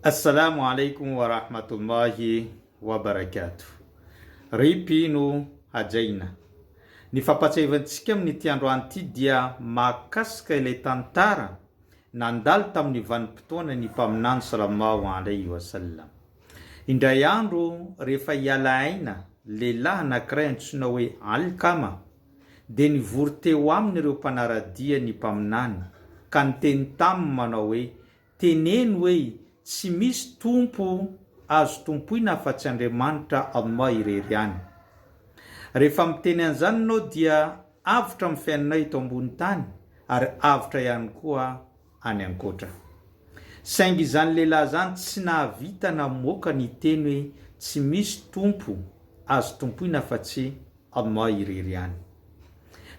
Assalamu alaikum wa rahmatullahi wa barakatuh. Ry mpino hajaina, ny fampatsiahivantsika amin'ity androany ity dia mahakasika ilay tantara nandalo tamin'ny vanim-potoana ny Mpaminany sallallahu alaihi wa sallam. Indray andro rehefa hiala aina lehilahy anankiray antsoina hoe Alkama dia nivory teo aminy ireo mpanara-dia ny Mpaminany ka niteny taminy manao hoe, Teneno hoe, Tsy misy Tompo azo tompoina afa-tsy Andriamanitra Allah irery ihany. Rehefa miteny an'izany ianao dia avotra amin'ny fiainanao eto ambony tany ary avotra ihany koa any ankoatra. Saingy izany lehilahy izany tsy nahavita namoaka ny teny hoe tsy misy Tompo azo tompoina afa-tsy Allah irery ihany.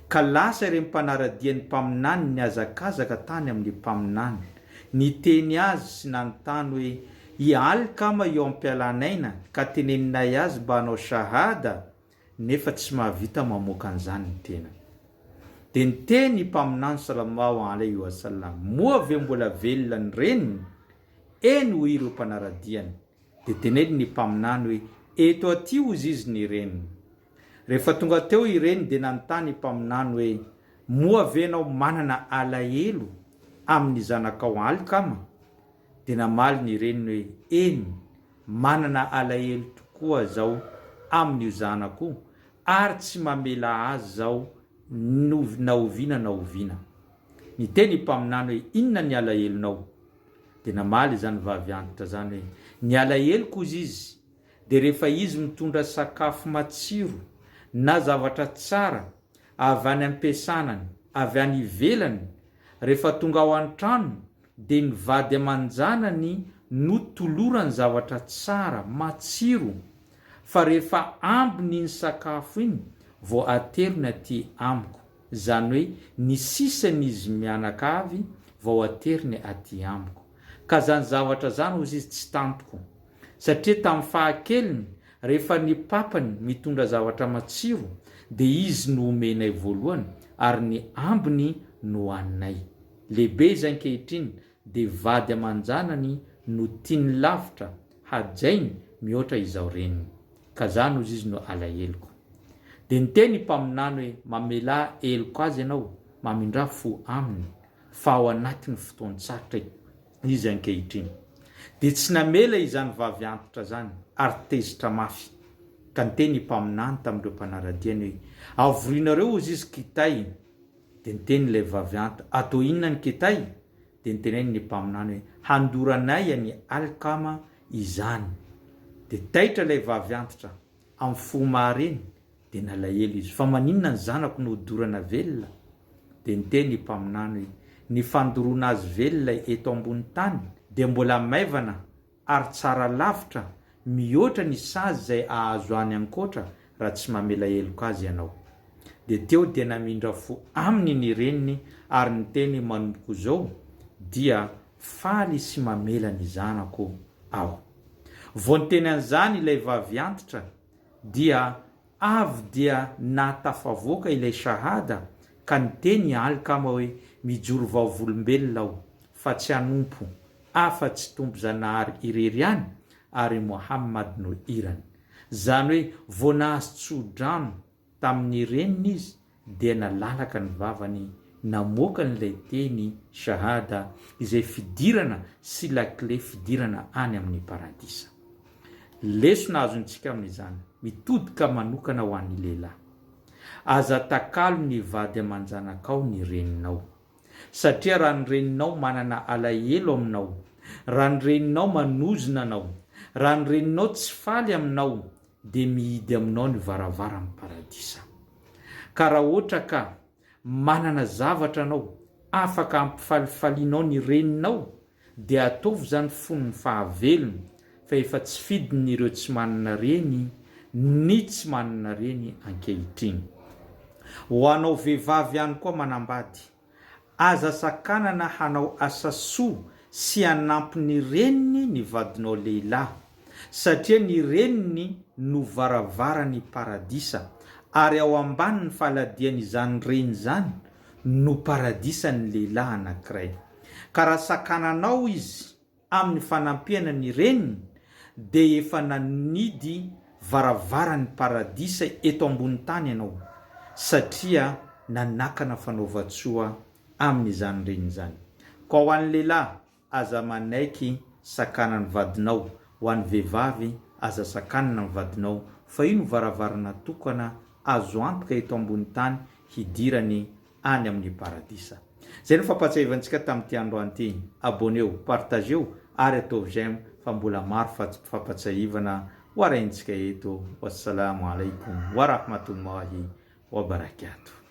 Ka lasa ireny mpanara-dia ny Mpaminany nihazakazaka tany amin'ny Mpaminany, niteny azy sy nanontany hoe, I Alkama eo am-pialan'aina ka teneninay azy mba hanao shahada nefa tsy mahavita mamoaka an'izany ny tenany. Dia niteny i Mpaminany salallahu alaihi wa sallam, moa ve mbola velona ny reniny? Eny hoy ireo mpanara-diany. Dia teneniny ny Mpaminany hoe, Eto aty hozy izy ny reniny. Rehefa tonga teo i reniny dia nanontany i Mpaminany hoe, Moa ve ianao manana alahelo amin'ny zanakao Alkama? Dia namaly ny reniny hoe, Eny, manana alahelo tokoa zaho amin'io zanako io, ary tsy mamela azy zaho na oviana na oviana. Niteny i Mpaminany hoe, Inona ny alahelonao? Dia namaly izany vavy antitra izany hoe, Ny alaheloko hozy izy, dia rehefa izy mitondra sakafo matsiro na zavatra tsara avy any am-piasanany, avy any ivelany, rehefa tonga ao an-tranony dia ny vady aman-janany no tolorany zavatra tsara, matsiro, fa rehefa ambiny iny sakafo iny vao ateriny aty amiko, izany hoe ny sisany izy mianakavy vao ateriny aty amiko. Ka zany zavatra zany hozy izy tsy tantiko. Satria tamin'ny fahakeliny, rehefa ny papany mitondra zavatra matsiro dia izy no omenay voalohany ary ny ambiny no haninay. Lehibe izy ankehitriny dia vady aman-janany no tiany lavitra, hajainy mihoatra izao reniny. Ka zany hozy izy no alaheloko. Dia niteny i Mpaminany hoe, Mamelà heloka azy ianao, mamindrà fo aminy, fa ao anatin'ny fotoan-tsarotra izy ankehitriny. Dia tsy namela izany vavy antitra izany, ary tezitra mafy. Ka niteny i Mpaminany tamin'ireo mpanara-diany hoe, Avorianareo hozy izy kitay. Dia niteny ilay vavy antitra, Atao inona ny kitay? Dia niteneniny ny Mpaminany hoe, Handoranay an'i Alkama izany. Dia taitra ilay vavy antitra, amin'ny fo mahareny, dia nalahelo izy, Fa maninona ny zanako no hodorana velona? Dia niteny i Mpaminany hoe, Ny fandoroana azy velona eto ambony tany dia mbola maivana ary tsara lavitra mihoatra ny sazy izay ahazo any ankoatra raha tsy mamela heloka azy ianao. Dia teo dia namindra fo aminy ny reniny ary niteny manomboka izao dia faly sy mamela ny zanako aho. Vao niteny an'izany ilay vavy antitra dia avy dia nahatafavoaka ilay shahada ka niteny i Alkama hoe mijoro vavolombelona aho fa tsy hanompo afa-tsy Tompo Zanahary irery ihany ary Mohammad no irany. Zany hoe vao nahazo tso-drano tamin'ny reniny izy dia nalalaka ny vavany namoaka an'ilay teny shahada izay fidirana sy lakile fidirana any amin'ny paradisa. Lesona azontsika amin'izany, mitodika manokana ho an'ny lehilahy. Aza atakalo ny vady aman-janakao ny reninao. Satria raha ny reninao manana alahelo aminao, raha ny reninao manozona anao, raha ny reninao tsy faly aminao dia mihidy aminao ny varavaran'ny paradisa. Ka raha ohatra ka manana zavatra anao afaka hampifalifalianao ny reninao dia ataovy izany fony ny fahavelony fa efa tsy fidiny ireo tsy manana reny ny tsy manana reny ankehitriny. Ho anao vehivavy ihany koa manambady, aza sakanana hanao asa soa sy hanampy ny reniny ny vadinao lehilahy satria ny reniny no varavaran'ny paradisa ary ao ambanin'ny faladian'izany reny izany no paradisan'ny lehilahy anankiray. Ka raha sakananao izy. amin'ny fanampiana ny reniny dia efa nanidy varavaran'ny paradisa eto ambony tany ianao satria nanakana fanaovan-tsoa amin'izany reniny izany. Koa ho an'ny lehilahy, aza manaiky sakanan'ny vadinao, ho an'ny vehivavy, aza sakanana ny vadinao fa io no varavarana tokana azo antoka eto ambony tany hidirany any amin'ny paradisa. Izay no fampahatsiahivantsika tamin'ity androany ity. Abonneo, partageo ary ataovy j'aime fa mbola maro fampatsiahivana ho arahintsika eto. Wassalamo alaikum wa rahmatullahi wa barakatuh.